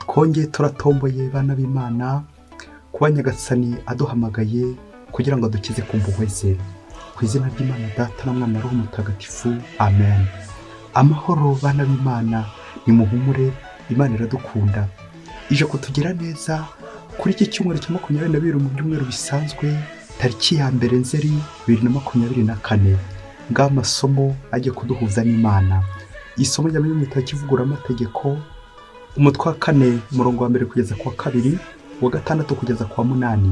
Twongeye turatomboye, bana b'Imana, kuba Nyagasani aduhamagaye kugira ngo adukize ku mpuhwe ze. Ku izina ry'Imana Data na Mwana na Roho Mutagatifu, amen. Amahoro, bana b'Imana, nimuhumure, Imana iradukunda. Ije kutugira neza kuri iki cyumweru cya 22 mu byumweru bisanzwe, tariki ya 1 Nzeri 2024. Ngaha amasomo agiye kuduhuza n'Imana. Isomo rya mbere mu gitabo cy'Ivugururamategeko, umutwe wa 4, umurongo wa 1 kugeza ku wa 2, uwa 6 kugeza ku wa 8.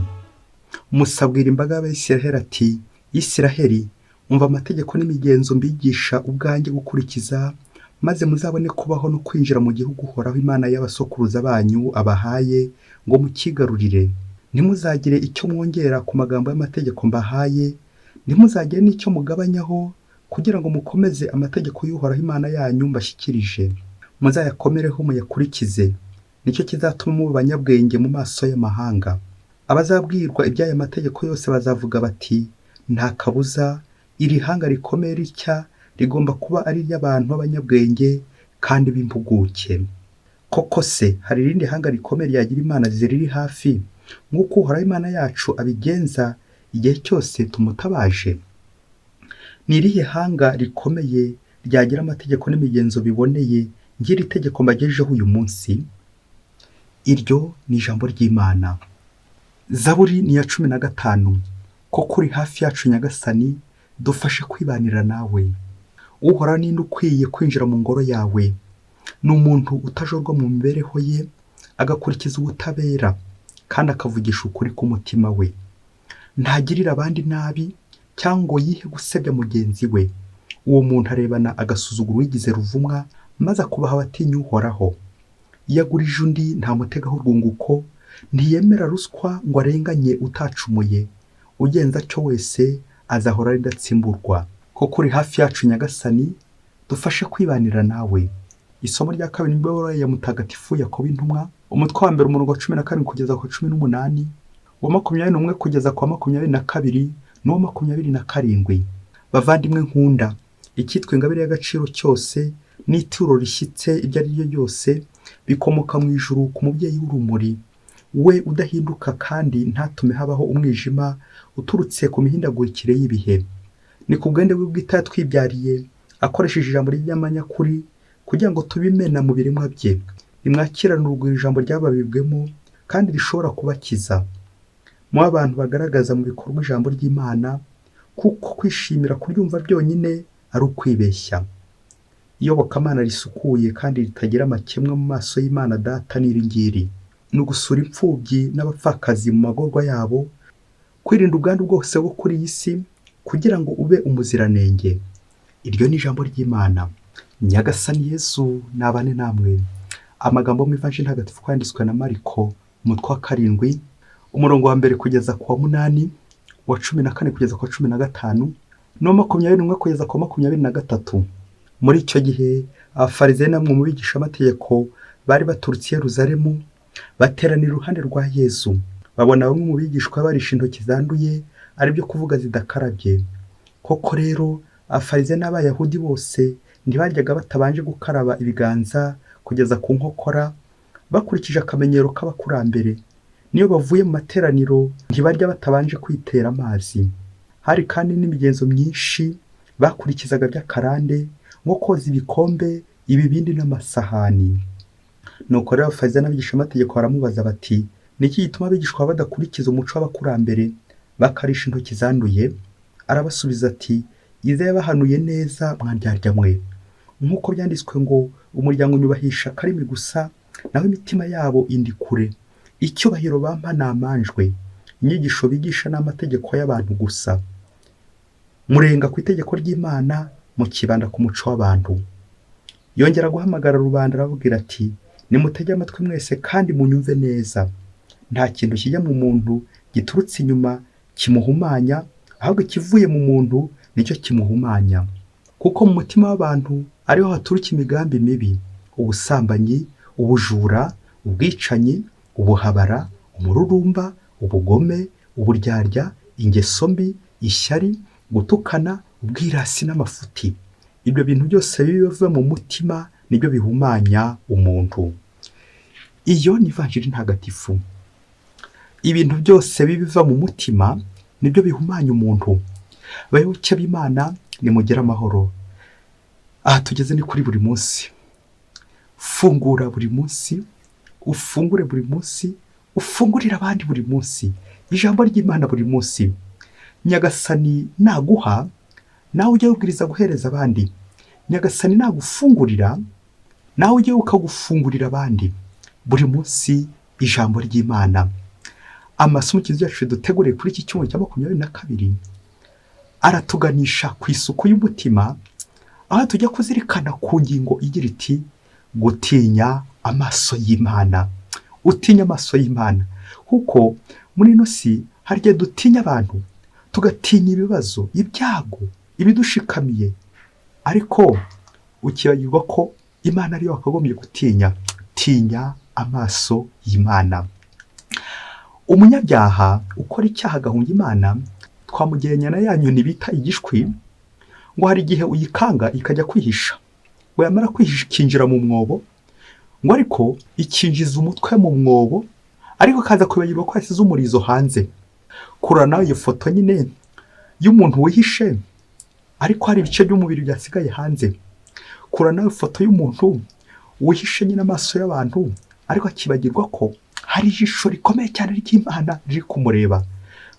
Musa abwira imbaga y'Abayisiraheli ati: "Isiraheli, umva amategeko n'imigenzo mbigisha ubwanjye gukurikiza, maze muzabone kubaho no kwinjira mu gihugu Uhoraho Imana y'abasokuruza banyu abahaye ngo mukigarurire. Ntimuzagire icyo mwongera ku magambo y'amategeko mbahaye, ntimuzagire n'icyo mugabanyaho, kugira ngo mukomeze amategeko y'Uhoraho Imana yanyu mbashyikirije. Muzayakomereho muyakurikize, nicyo kizatuma muba abanyabwenge mu maso y'amahanga. Abazabwirwa iby'aya mategeko yose bazavuga bati: 'Nta kabuza iri hanga rikomeye ritya rigomba kuba ari iry'abantu b'abanyabwenge kandi b'impuguke. Koko se hari irindi hanga rikomeye ryagira imana ziriri hafi nk'uko Uhoraho Imana yacu abigenza igihe cyose tumutabaje? Ni irihe hanga rikomeye ryagira amategeko n'imigenzo biboneye ng'iri tegeko mbagejejeho uyu munsi?'" Iryo ni ijambo ry'Imana. Zaburi ni iya 15. Koko uri hafi yacu, Nyagasani, dufashe kwibanira nawe. Uhoraho, ninde ukwiye kwinjira mu ngoro yawe? Ni umuntu utajorwa mu mibereho ye, agakurikiza ubutabera kandi akavugisha ukuri k'umutima we. Ntagirira abandi nabi cyangwa ngo yihe gusebya mugenzi we. Uwo muntu arebana agasuzuguro uwigize ruvumwa, maze akubaha abatinya Uhoraho. Iyo agurije undi ntamutegaho urwunguko, ntiyemera ruswa ngo arenganye utacumuye. Ugenza atyo wese azahora ari indatsimburwa. Koko uri hafi yacu, Nyagasani, dufashe kwibanira nawe. Isomo rya kabiri ni ibaruwa ya Mutagatifu Yakobo Intumwa, umutwe wa 1, umurongo wa 17 kugeza ku wa 18, uwa 21 kugeza ku wa 22 n'uwa 27. Bavandimwe nkunda, icyitwa ingabire y'agaciro cyose n'ituro rishyitse ibyo ari byo byose bikomoka mu ijuru ku mubyeyi w'urumuri, we udahinduka kandi ntatume habaho umwijima uturutse ku mihindagurikire y'ibihe. Ni ku bwende bwe bwite yatwibyariye akoresheje ijambo ry'amanyakuri, kugira ngo tubimena mu biremwa bye. Nimwakirane urugwiro ijambo ryababibwemo kandi rishobora kubakiza. Mube abantu bagaragaza mu bikorwa ijambo ry'Imana, kuko kwishimira kuryumva byonyine ari ukwibeshya. Iyobokamana risukuye kandi ritagira amakemwa mu maso y'Imana Data ni iri ngiri: ni ugusura imfubyi n'abapfakazi mu magorwa yabo, kwirinda ubwandu bwose bwo kuri iyi si, kugira ngo ube umuziranenge. Iryo ni ijambo ry'Imana. Nyagasani Yesu nabane namwe. Amagambo mu Ivanjiri Ntagatifu yanditswe na Mariko, umutwe wa 7, umurongo wa 1 kugeza ku wa 8, uwa 14 kugeza ku wa 15, n'uwa 21 kugeza ku wa 23. Muri icyo gihe Abafarizeyi na bamwe mu bigishamategeko bari baturutse i Yeruzalemu bateranira iruhande rwa Yezu. Babona bamwe mu bigishwa barisha intoki zanduye, ari byo kuvuga zidakarabye. Koko rero Abafarizeyi n'Abayahudi bose ntibaryaga batabanje gukaraba ibiganza kugeza ku nkokora, bakurikije akamenyero k'abakurambere. N'iyo bavuye mu materaniro ntibarya batabanje kwitera amazi. Hari kandi n'imigenzo myinshi bakurikizaga by'akarande, nko koza ibikombe, ibibindi n'amasahani. Nuko rero Abafarisayo n'abigishamategeko baramubaza bati: "Ni iki gituma abigishwa badakurikiza umuco w'abakurambere, bakarisha intoki zanduye?" Arabasubiza ati: "Yesaya yabahanuye neza, mwandyarya mwe, nk'uko byanditswe ngo: 'Umuryango unyubahisha akarimi gusa, naho imitima yabo indi kure. Icyubahiro bampa ni amanjwe, inyigisho bigisha ni amategeko y'abantu gusa.' Murenga ku itegeko ry'Imana mukibanda ku muco w'abantu." Yongera guhamagara rubanda, arababwira ati: "Nimutege amatwi mwese kandi munyumve neza. Nta kintu kijya mu muntu giturutse inyuma kimuhumanya, ahubwo ikivuye mu muntu nicyo kimuhumanya. Kuko mu mutima w'abantu ariho haturuka imigambi mibi, ubusambanyi, ubujura, ubwicanyi, ubuhabara, umururumba, ubugome, uburyarya, ingeso mbi, ishyari, gutukana, ubwirasi n'amafuti. Ibyo bintu byose biba biva mu mutima nibyo bihumanya umuntu." Iyo ni ivanjiri ntagatifu. Ibintu byose biva mu mutima nibyo bihumanya umuntu. Bayoboke b'Imana, nimugire amahoro. Aha tugeze ni kuri buri munsi. Fungura buri munsi, ufungure buri munsi, ufungurire abandi buri munsi, ijambo ry'Imana buri munsi. Nyagasani naguha, nawe ujye wibwiriza guhereza abandi. Nyagasani nagufungurira, nawe ujye ukagufungurira abandi. Buri munsi ijambo ry'Imana. Amasomo Kiliziya yacu duteguriye kuri iki cyumweru cya 22 aratuganisha ku isuku y'umutima, aho tujya kuzirikana ku ngingo igira iti: gutinya amaso y'Imana. Utinya amaso y'Imana, kuko muri ino si hari igihe dutinya abantu, tugatinya ibibazo, ibyago, ibidushikamiye, ariko ukibagirwa ko Imana ariyo wakagombye gutinya. Tinya amaso y'Imana. Umunyabyaha ukora icyaha agahunga Imana twamugereranya na ya nyoni bita igishwi, ngo hari igihe uyikanga ikajya kwihisha, ngo yamara kwihisha ikinjira mu mwobo, ngo ariko ikinjiza umutwe mu mwobo, ariko akaza kwibagirwa ko yasize umurizo hanze. Kurura nawe iyo foto nyine y'umuntu wihishe ariko hari ibice by'umubiri byasigaye hanze. Kura nawe ifoto y'umuntu wihishe nyine amaso y'abantu, ariko akibagirwa ko hari ijisho rikomeye cyane ry'Imana riri kumureba.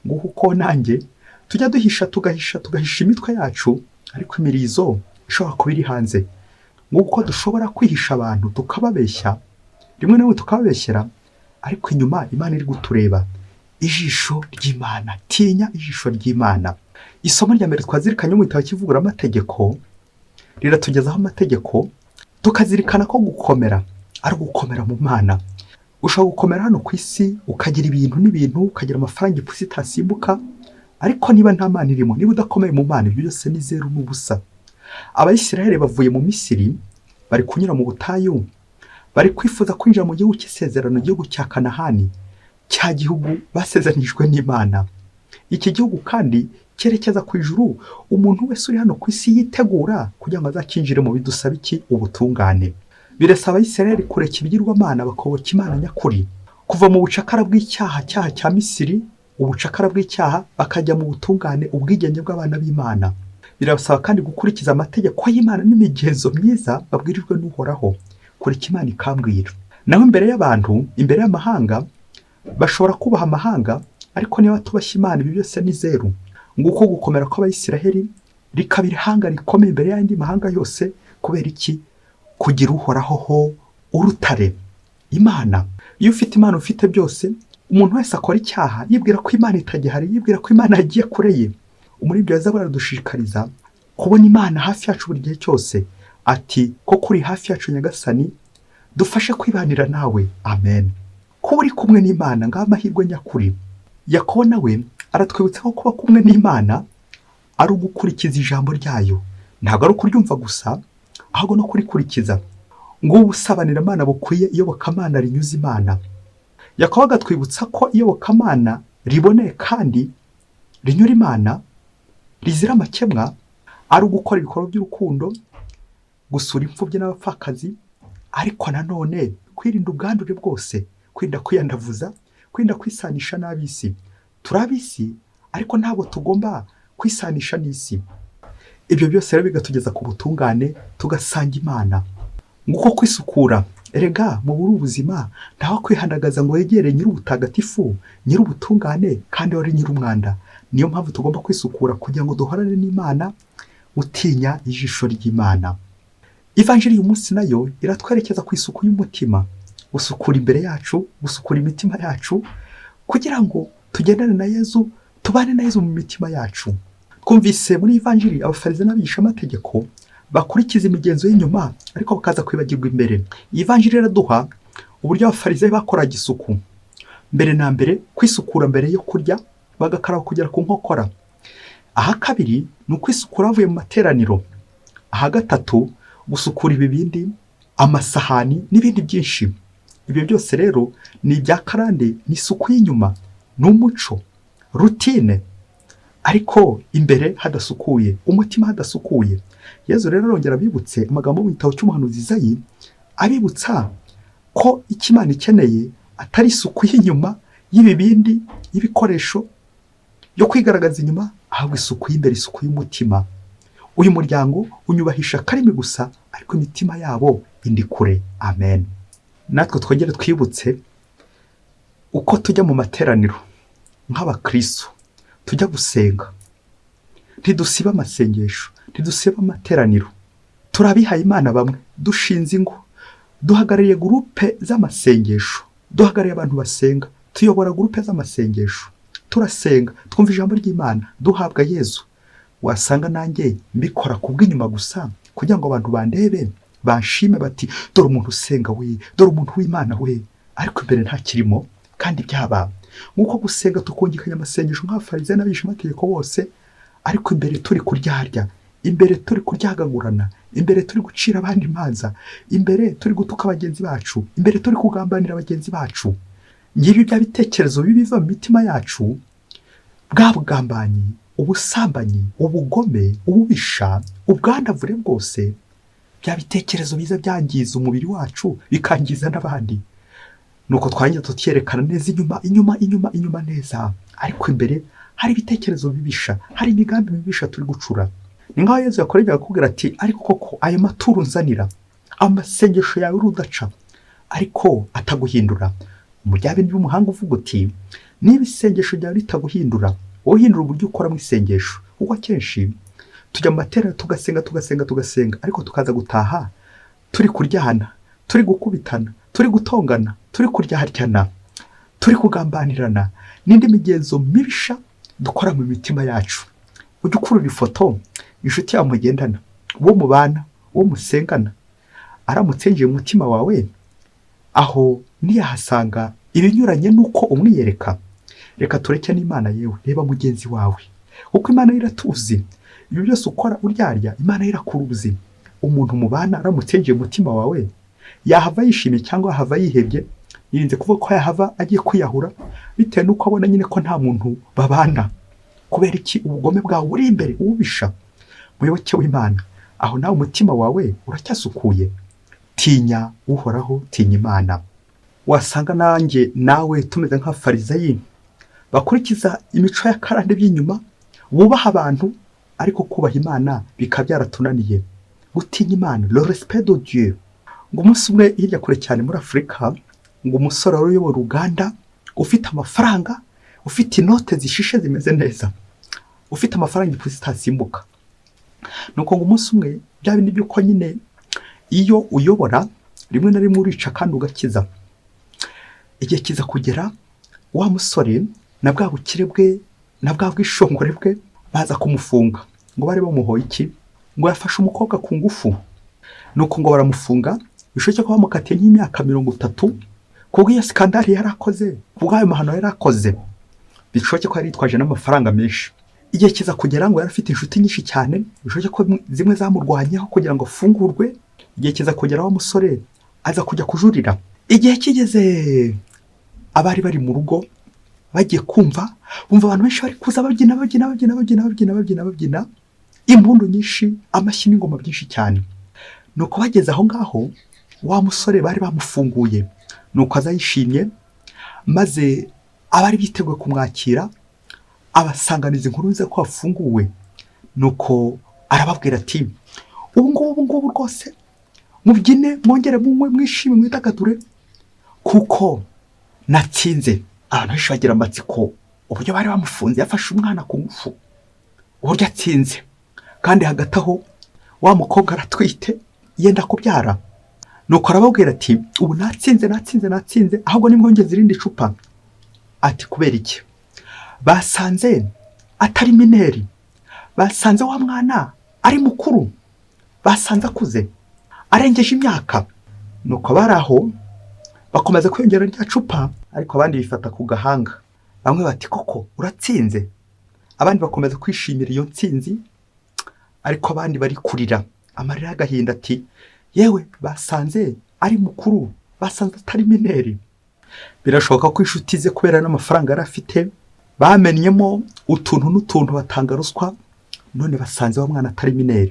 Nguko uko nanjye tujya duhisha, tugahisha, tugahisha imitwe yacu, ariko imirizo ishobora kuba iri hanze. Nguko dushobora kwihisha abantu, tukababeshya, rimwe na rimwe tukababeshyera, ariko inyuma Imana iri kutureba. Ijisho ry'Imana, tinya ijisho ry'Imana. Isomo rya mbere twazirikanye mu gitabo cy'ivugururamategeko riratugezaho amategeko, tukazirikana ko gukomera ari ugukomera mu Mana. Ushobora gukomera hano ku isi, ukagira ibintu n'ibintu, ukagira amafaranga, ipusi itasimbuka, ariko niba nta Mana irimo, niba udakomeye mu Mana, ibyo byose ni zeru n'ubusa. Abayisiraheli bavuye mu Misiri, bari kunyura mu butayu, bari kwifuza kwinjira mu gihugu cy'isezerano, igihugu cya Kanahani, cya gihugu basezeranijwe n'Imana. Iki gihugu kandi cyerekeza ku ijuru. Umuntu wese uri hano ku isi yitegura kugira ngo azakinjire mu bidusaba iki? Ubutungane. Birasaba Abayisiraheli kureka ibigirwamana bakoboka Imana nyakuri, kuva mu bucakara bw'icyaha, cyaha cya Misiri, ubucakara bw'icyaha, bakajya mu butungane, ubwigenge bw'abana b'Imana. Birasaba kandi gukurikiza amategeko y'Imana n'imigenzo myiza babwirijwe n'Uhoraho. Kureka Imana ikambwira. Naho imbere y'abantu, imbere y'amahanga, bashobora kubaha amahanga, ariko niba batubashye Imana, ibi byose ni zeru. Nguko gukomera kw'Abayisiraheli, rikaba ihanga rikomeye imbere y'andi mahanga yose. Kubera iki? Kugira Uhoraho ho urutare, Imana. Iyo ufite Imana ufite byose. Umuntu wese akora icyaha yibwira ko Imana itagihari, yibwira ko Imana yagiye kure ye. Umuririmbyi wa Zaburi aradushishikariza kubona Imana hafi yacu buri gihe cyose, ati: "Koko uri hafi yacu Nyagasani, dufashe kwibanira nawe." Amen. Kuba uri kumwe n'Imana, ngaho amahirwe nyakuri. Yakobo nawe aratwibutsa ko kuba kumwe n'Imana ari ugukurikiza ijambo ryayo. Ntabwo ari ukuryumva gusa, ahubwo no kurikurikiza. Ngubu ubusabaniramana bukwiye, iyobokamana rinyuze Imana. Yakobo agatwibutsa ko iyobokamana riboneye kandi rinyura Imana, rizira amakemwa, ari ugukora ibikorwa by'urukundo, gusura imfubyi n'abapfakazi, ariko nanone kwirinda ubwandure bwose, kwirinda kwiyandavuza, kwirinda kwisanisha n'ab'isi. Turi ab'isi, ariko ntabwo tugomba kwisanisha n'isi. Ibyo byose rero bigatugeza ku butungane, tugasanga Imana. Nguko kwisukura. Erega mu buri ubuzima ntawe kwihandagaza ngo wegere Nyir'ubutagatifu, Nyir'ubutungane, kandi wari nyir'umwanda. Niyo mpamvu tugomba kwisukura kugira ngo duhorane n'Imana, utinya ijisho ry'Imana. Ivanjiri uyu munsi nayo iratwerekeza ku isuku y'umutima, gusukura imbere yacu, gusukura imitima yacu, kugira ngo tugendane na Yezu, tubane na Yezu mu mitima yacu. Twumvise muri Ivanjiri Abafarize n'abigishamategeko bakurikiza imigenzo y'inyuma, ariko bakaza kwibagirwa imbere. Iyi Vanjiri iraduha uburyo Abafarizeyi bakoraga isuku. Mbere na mbere kwisukura mbere yo kurya, bagakaraba kugera ku nkokora. Aha kabiri ni ukwisukura bavuye mu materaniro. Aha gatatu gusukura ibibindi, amasahani n'ibindi byinshi. Ibyo byose rero ni ibya karande, ni isuku y'inyuma, ni umuco, routine, ariko imbere hadasukuye, umutima hadasukuye. Yezu rero arongera abibutse amagambo mu gitabo cy'umuhanuzi Izayi, abibutsa Ko icyo Imana ikeneye atari isuku y'inyuma y'ibibindi, y'ibikoresho yo kwigaragaza inyuma, ahubwo isuku y'imbere, isuku y'umutima. Uyu muryango unyubahisha akarimi gusa, ariko imitima yabo indi kure. Amen. Natwe twongere twibutse uko tujya mu materaniro nk'abakristo, tujya gusenga, ntidusiba amasengesho, ntidusiba amateraniro. Turabihaye Imana bamwe, dushinze ingo, duhagarariye groupe z'amasengesho, duhagarariye abantu basenga, tuyobora groupe z'amasengesho, turasenga, twumva ijambo ry'Imana, duhabwa Yezu. Wasanga nanjye mbikora ku bw'inyuma gusa, kugira ngo abantu bandebe, banshime, bati: "Dore umuntu usenga we, dore umuntu w'Imana we," ariko imbere ntakirimo. Kandi byaba nk'uko gusenga tukungikanya amasengesho nk'abafarisayo n'abigishamategeko bose, ariko imbere turi kuryarya, imbere turi kuryagagurana, imbere turi gucira abandi imanza, imbere turi gutuka bagenzi bacu, imbere turi kugambanira bagenzi bacu. Ngibi bya bitekerezo bibi biva mu mitima yacu, bwa bugambanyi, ubusambanyi, ubugome, ububisha, ubwandavure bwose, bya bitekerezo biza byangiza umubiri wacu, bikangiza n'abandi. Nuko twarangiza tukerekana neza inyuma, inyuma, inyuma, inyuma neza, ariko imbere hari ibitekerezo bibisha, hari imigambi mibisha turi gucura. Ni nk'aho Yezu yakoreye akakubwira ati: "Ariko koko ayo maturo unzanira, amasengesho yawe urudaca, ariko ataguhindura." Mu bya bindi by'umuhanga uvuga uti: "Niba isengesho ryawe ritaguhindura, wowe uhindura uburyo ukoramo isengesho." Kuko akenshi tujya mu materaniro, tugasenga, tugasenga, tugasenga, ariko tukaza gutaha turi kuryana, turi gukubitana, turi gutongana, turi kuryaryana, turi kugambanirana, n'indi migenzo mibisha dukora mu mitima yacu. Ujya ukurura ifoto inshuti yawe mugendana, uwo mubana, uwo musengana, aramutse yinjiye mu mutima wawe, aho ntiyahasanga ibinyuranye n'uko umwiyereka? Reka tureke n'Imana, yewe reba mugenzi wawe, kuko Imana yo iratuzi. Ibyo byose ukora uryarya, Imana yo irakuruzi. Umuntu mubana aramutse yinjiye mu mutima wawe, yahava yishimye cyangwa yahava yihebye? Yirinze kuvuga ko yahava agiye kwiyahura, bitewe n'uko abona nyine ko nta muntu babana. Kubera iki? Ubugome bwawe buri imbere, ububisha. Muyoboke w'Imana, aho nawe umutima wawe uracyasukuye? Tinya Uhoraho, tinya Imana. Wasanga nanjye nawe tumeze nk'abafarizayi bakurikiza imico y'akarande by'inyuma, bubaha abantu, ariko kubaha Imana bikaba byaratunaniye. Gutinya Imana, le respect de Dieu. Ngo umunsi umwe hirya kure cyane muri Afurika, ngo umusore wari uyobora uruganda, ufite amafaranga, ufite inote zishishe zimeze neza, ufite amafaranga ipusi itasimbuka. Nuko ngo umunsi umwe, bya bindi by'uko nyine iyo uyobora rimwe na rimwe urica kandi ugakiza, igihe kiza kugera wa musore na bwa bukire bwe na bwa bwishongore bwe baza kumufunga. Ngo bari bamuhoye iki? Ngo yafashe umukobwa ku ngufu. Nuko ngo baramufunga, bishoboke ko bamukatiye nk'imyaka 30 kubw'iyo scandale yari akoze, kubw'ayo mahano yari akoze. Bishoboke ko yari yitwaje n'amafaranga menshi. Igihe kiza kugera, ngo yari afite inshuti nyinshi cyane, bishoboke ko zimwe zamurwanyeho kugira ngo afungurwe. Igihe kiza kugera wa musore aza kujya kujurira. Igihe kigeze, abari bari mu rugo bagiye kumva bumva abantu benshi bari kuza babyina, babyina, babyina, babyina, babyina, babyina, babyina, impundu nyinshi, amashyi n'ingoma byinshi cyane. Nuko bageze aho ngaho, wa musore bari bamufunguye. Nuko aza yishimye, maze abari biteguye kumwakira abasanganiza inkuru nziza ko wafunguwe. Nuko arababwira ati: "Ubu ngubu, ubu ngubu rwose mubyine, mwongere munywe, mwishime, mwidagadure, kuko natsinze." Abantu benshi bagira amatsiko uburyo bari bamufunze yafashe umwana ku ngufu, uburyo atsinze. Kandi hagati aho wa mukobwa aratwite, yenda kubyara. Nuko arababwira ati: "Ubu natsinze, natsinze, natsinze, ahubwo nimwongeze irindi cupa." Ati: "Kubera iki?" Basanze atari mineur, basanze wa mwana ari mukuru, basanze akuze, arengeje imyaka. Nuko bari aho bakomeza kwiyongera rya cupa, ariko abandi bifata ku gahanga. Bamwe bati: "Koko uratsinze." Abandi bakomeza kwishimira iyo ntsinzi, ariko abandi bari kurira amarira y'agahinda, ati: "Yewe, basanze ari mukuru, basanze atari mineur." Birashoboka ko inshuti ze, kubera n'amafaranga yari afite, bamennyemo utuntu n'utuntu, batanga ruswa, none basanze wa mwana atari mineur.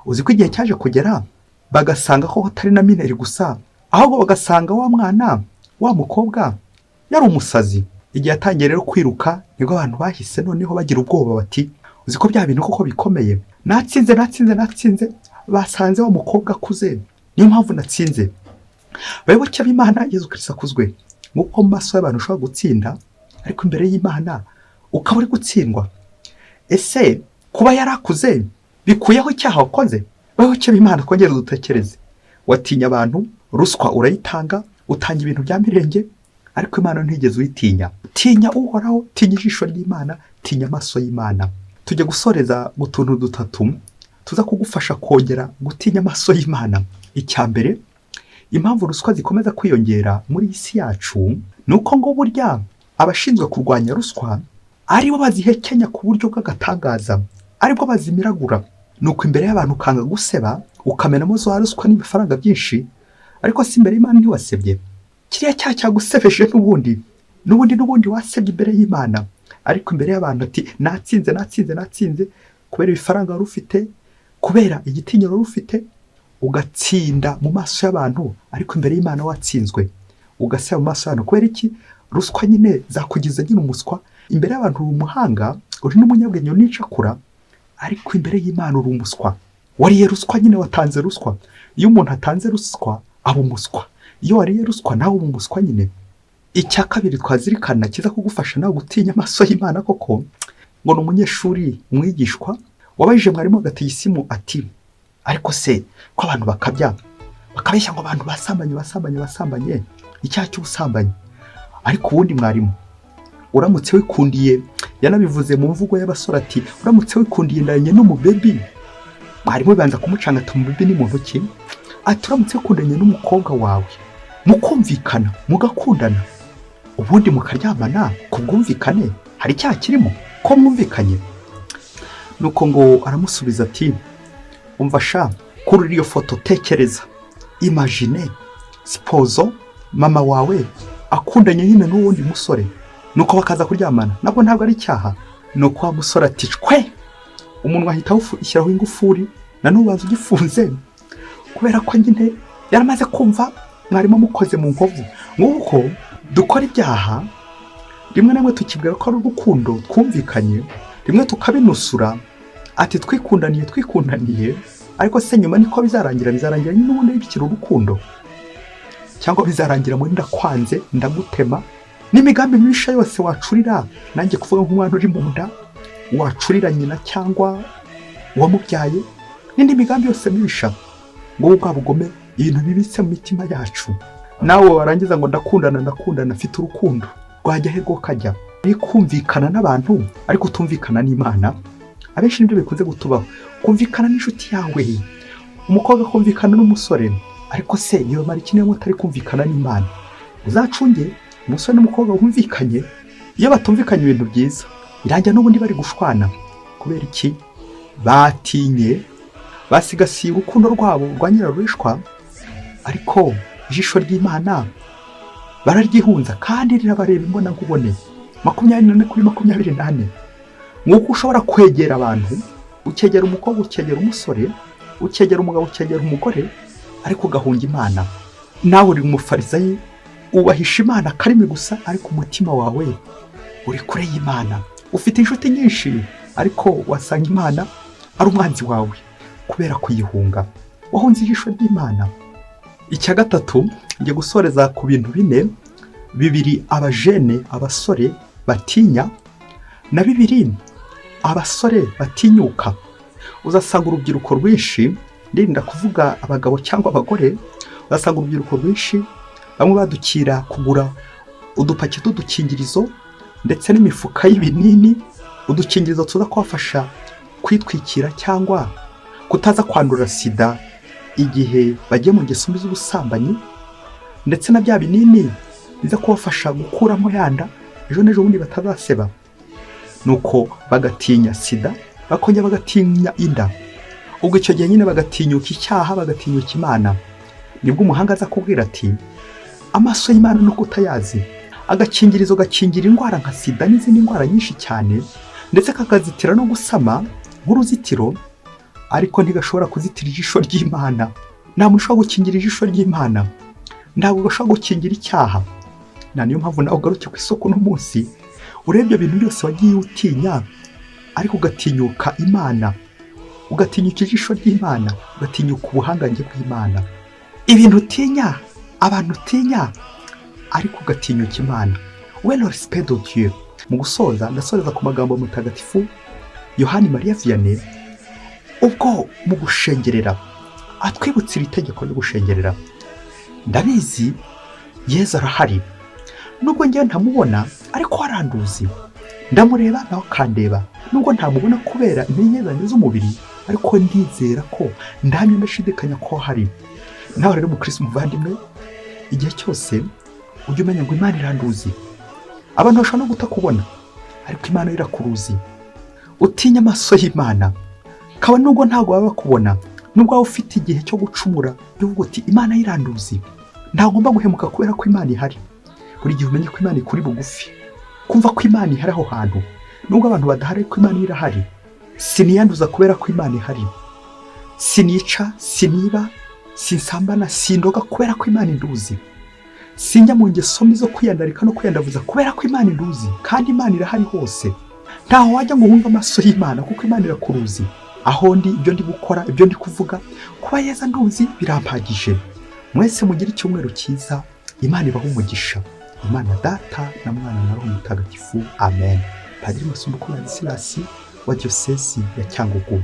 Uzi ko igihe cyaje kugera bagasanga ko atari na mineur gusa, ahubwo Ahubwo bagasanga wa mwana, wa mukobwa yari umusazi. Igihe yatangiye rero kwiruka, nibwo abantu bahise noneho bagira ubwoba, bati: "Uzi ko bya bintu koko bikomeye? Natsinze, natsinze, natsinze! Basanze wa mukobwa akuze, niyo mpamvu natsinze." Bayoboke b'Imana, Yezu Kirisito akuzwe! Nk'uko mu maso y'abantu ushobora gutsinda, ariko imbere y'Imana ukaba uri gutsindwa. Ese kuba yarakuze bikuyeho icyaha wakoze? Bayoboke b'Imana, twongere dutekereze. Watinya abantu, ruswa urayitanga, utanga ibintu bya mirenge, ariko Imana ntigeze uyitinya. Tinya Uhoraho, tinya ijisho ry'Imana, tinya amaso y'Imana. Tujya gusoreza mu tuntu dutatu tuza kugufasha kongera gutinya amaso y'Imana. Icya mbere, impamvu ruswa zikomeza kwiyongera muri iyi si yacu ni uko ngo burya abashinzwe kurwanya ruswa aribo bazihekenya ku buryo bw'agatangaza, aribwo bazimiragura. Ni uko imbere y'abantu ukanga guseba, ukamenamo za ruswa n'ibifaranga byinshi, ariko si imbere y'Imana ntiwasebye? Kiriya cyaha cyagusebeje n'ubundi, n'ubundi, n'ubundi wasebye imbere y'Imana, ariko imbere y'abantu ati: "Natsinze, natsinze, natsinze!" Kubera ibifaranga wari ufite, kubera igitinyiro wari ufite, ugatsinda mu maso y'abantu, ariko imbere y'Imana watsinzwe, ugaseba mu maso y'abantu. Kubera iki? Ruswa nyine zakugize nyine umuswa. Imbere y'abantu uri umuhanga, uri n'umunyabwenge, unicakura, ariko imbere y'Imana uri umuswa. Wariye ruswa nyine, watanze ruswa. Iyo umuntu atanze ruswa aba umuswa. Iyo wariye ruswa nawe uba umuswa nyine. Icya kabiri twazirikana kiza kugufasha nawe gutinya amaso y'Imana koko, ngo ni umunyeshuri, umwigishwa wabajije mwarimu gatigisimu ati: "Ariko se ko abantu bakabya, bakabeshya ngo abantu basambanye, basambanye, basambanye, icyaha cy'ubusambanyi, ariko ubundi mwarimu, uramutse wikundiye," yanabivuze mu mvugo y'abasore, ati: "Uramutse wikundiye ndanye n'umubebi," mwarimu bibanza kumucanga, ati: "Umubebi ni muntu ki?" Ati: "Uramutse wikundanye n'umukobwa wawe, mukumvikana, mugakundana, ubundi mukaryamana ku bwumvikane, hari icyaha kirimo ko mwumvikanye?" Nuko ngo aramusubiza ati: "Umva sha, kuri iyo foto tekereza, imagine, suppose mama wawe akundanye nyine n'uwundi musore, nuko bakaza kuryamana, nabwo ntabwo ari icyaha?" Nuko wa musore ati: "Cwe!" Umunwa ahita awushyiraho ingufuri, na n'ubu ubanza ugifunze, kubera ko nyine yaramaze kumva mwarimu amukoze mu nkovu. Nk'uko dukora ibyaha, rimwe na rimwe tukibwira ko ari urukundo twumvikanye, rimwe tukabinusura, ati: "Twikundaniye, twikundaniye," ariko se nyuma niko bizarangira? Bizarangira n'ubundi bikiri urukundo, cyangwa bizarangira muri "ndakwanze, ndagutema" n'imigambi mibisha yose wacurira, nanjye kuvuga nk'umwana uri mu nda, wacurira nyina cyangwa uwamubyaye, n'indi migambi yose mibisha ngo bwa bugome, ibintu bibitse mu mitima yacu. Nawe warangiza ngo: "Ndakundana, ndakundana, mfite urukundo." Rwajya he rwo kajya ari kumvikana n'abantu ariko utumvikana n'Imana? Abenshi nibyo bikunze gutubaho. Kumvikana n'inshuti yawe, umukobwa akumvikana n'umusore, ariko se bibamara iki niba mutari kumvikana n'Imana? Uzacunge umusore n'umukobwa bumvikanye, iyo batumvikanye ibintu byiza, birangira n'ubundi bari gushwana. Kubera iki? Batinye, basigasiye urukundo rwabo rwa nyirarureshwa, ariko ijisho ry'Imana bararyihunza, kandi rirabareba imbonankubone 24/24. Nk'uko ushobora kwegera abantu, ukegera umukobwa, ukegera umusore, ukegera umugabo, ukegera umugore, ariko ugahunga Imana. Nawe uri umufarizayi, wubahisha Imana akarimi gusa, ariko umutima wawe uri kure y'Imana. Ufite inshuti nyinshi, ariko wasanga Imana ari umwanzi wawe kubera kuyihunga. Wahunze ijisho ry'Imana. Icya gatatu, ngiye gusoreza ku bintu bine: bibiri abajene, abasore batinya, na bibiri abasore batinyuka. Uzasanga urubyiruko rwinshi, ndirinda kuvuga abagabo cyangwa abagore, uzasanga urubyiruko rwinshi bamwe badukira kugura udupaki tw'udukingirizo ndetse n'imifuka y'ibinini, udukingirizo tuza kubafasha kwitwikira cyangwa kutaza kwandura sida igihe bagiye mu ngeso mbi z'ubusambanyi, ndetse na bya binini biza kubafasha gukuramo yanda ejo n'ejo bundi batazaseba. Nuko bagatinya sida, bakongera bagatinya inda. Ubwo icyo gihe nyine bagatinyuka icyaha, bagatinyuka Imana. Nibwo umuhanga aza kubwira ati: "Amaso y'Imana nuko utayazi." Agakingirizo gakingira indwara nka sida n'izindi ndwara nyinshi cyane, ndetse kakazitira no gusama nk'uruzitiro, ariko ntigashobora kuzitira ijisho ry'Imana. Nta muntu ushobora gukingira ijisho ry'Imana. Ntabwo gashobora gukingira icyaha. Na niyo mpamvu nawe ugaruke ku isoko uno munsi, urebye ibintu byose wagiye utinya, ariko ugatinyuka Imana, ugatinyuka ijisho ry'Imana, ugatinyuka ubuhangange bw'Imana. Ibintu utinya, abantu utinya, ariko ugatinyuka Imana. We, le respect de Dieu. Mu gusoza, ndasoreza ku magambo Mutagatifu Yohani Mariya Vianney, ubwo mu gushengerera atwibutsa iri tegeko ryo gushengerera. Ndabizi Yezu arahari, nubwo ngewe ntamubona, ariko aranduzi. Ndamureba nawe akandeba, nubwo ntamubona kubera intege zanjye z'umubiri, ariko ndizera ko, ndahamya ndashidikanya ko hari. Nawe rero mukirisitu muvandimwe, igihe cyose ujye umenya ngo Imana iranduzi. Abantu bashobora no kutakubona, ariko Imana yo irakuruzi. Utinya amaso y'Imana, kabone nubwo ntabwo baba bakubona, nubwo waba ufite igihe cyo gucumura, jya uvuga uti: "Imana yo iranduzi, ntagomba guhemuka kubera ko Imana ihari." Buri gihe umenye ko Imana ikuri bugufi, kumva ko Imana ihari aho hantu, nubwo abantu badahari, ariko Imana irahari. Siniyanduza kubera ko Imana ihari. Sinica, siniba, sinsambana, sindoga kubera ko Imana induzi. Sinjya mu ngeso mbi zo kwiyandarika no kwiyandavuza kubera ko Imana induzi. Kandi Imana irahari hose, ntaho wajya ngo uhunge amaso y'Imana, kuko Imana irakuruzi. Aho ndi, ibyo ndi gukora, ibyo ndi kuvuga, kuba Yezu anduzi birampagije. Mwese mugire icyumweru cyiza. Imana ibahe umugisha, Imana Data na Mwana na Roho Mutagatifu. Amen. Padiri Masumbuko Ladislas wa Diyosezi ya Cyangugu.